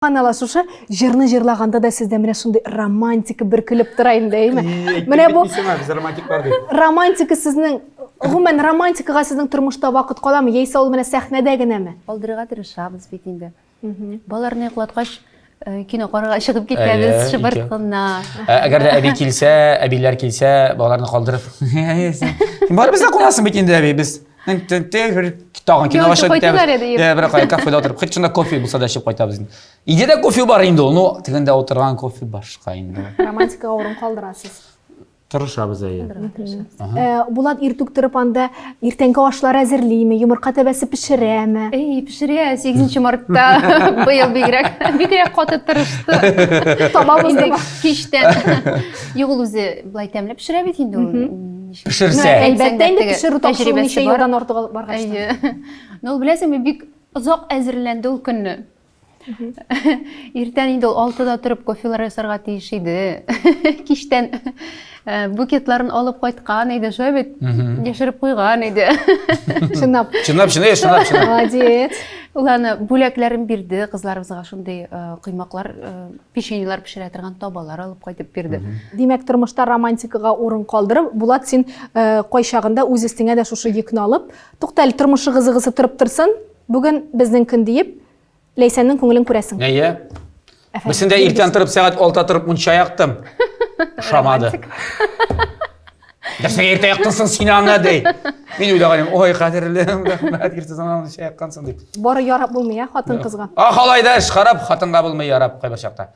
Ала шушы җырны җырлаганда да сездә менә шундый романтика бөркелеп тора инде, әйеме? Менә бу без романтиклар дип. Романтика сезнең, гомумән романтикага сезнең тормышта вакыт каламы, яисә ул менә сәхнәдә генәме? Калдырырга тырышабыз бит инде. Балаларны йоклаткач, э, кино карарга чыгып китәбез шыбырт кына. Ә, әгәр дә әби килсә, әбиләр килсә, балаларны калдырып. Син барыбер бездә кунасың бит инде, әби, без тагын кинога чыгып китәбез. Иә, бер кая кафеда утырып, хоть шунда кофе булса да эчеп кайтабыз инде. Өйдә дә кофе бар инде ул, но тегендә утырган кофе башка инде. Романтикага урын калдырасыз. Тырышабыз әйе. Э, Булат иртүк торып анда иртәнге ашлар әзерлиме, йомырка тәбәсе пешерәме? Эй, пешерә, 8 мартта быел бигрәк, бигрәк каты тырышты. Табабыз Инде кичтән. Юк, ул үзе былай тәмле пешерә бит инде ул. Пешерсә. Әлбәттә инде пешерү тапшыру ничә елдан артык алып баргач. Әйе. Ну, ул беләсеңме, бик озак әзерләнде ул көнне. Иртән инде ул 6-да торып кофелар ясарга тиеш иде. Кичтән э, букетларын алып кайткан иде, шулай бит? Яшереп куйган иде. Чынлап. Чынлап, чынлап, чынлап, чынлап. Молодец. Ул аны бүләкләрен бирде кызларыбызга шундый э, коймаклар э, печеньелар пешерә торган табалар алып кайтып бирде. Димәк, тормышта романтикага урын калдырып, Булат, син э, кайчагында үз өстеңә дә шушы йөкне алып, тукта әле, тормышы гызыгысы торып торсын, бүген безнең көн диеп, Ләйсәннең күңелен күрәсең. Әйе. Берсендә иртән торып сәгать 6-та торып мунча яктым. Ошамады. Нәрсәгә иртә яктың соң син аны, ди. Мин уйлаган идем, ой, кадерлем, рәхмәт, иртә соң мунча яккансың дип. Бары ярап булмый, ә, хатын-кызга. Ах, алай да эш харап, хатынга булмый ярап кайбер чакта.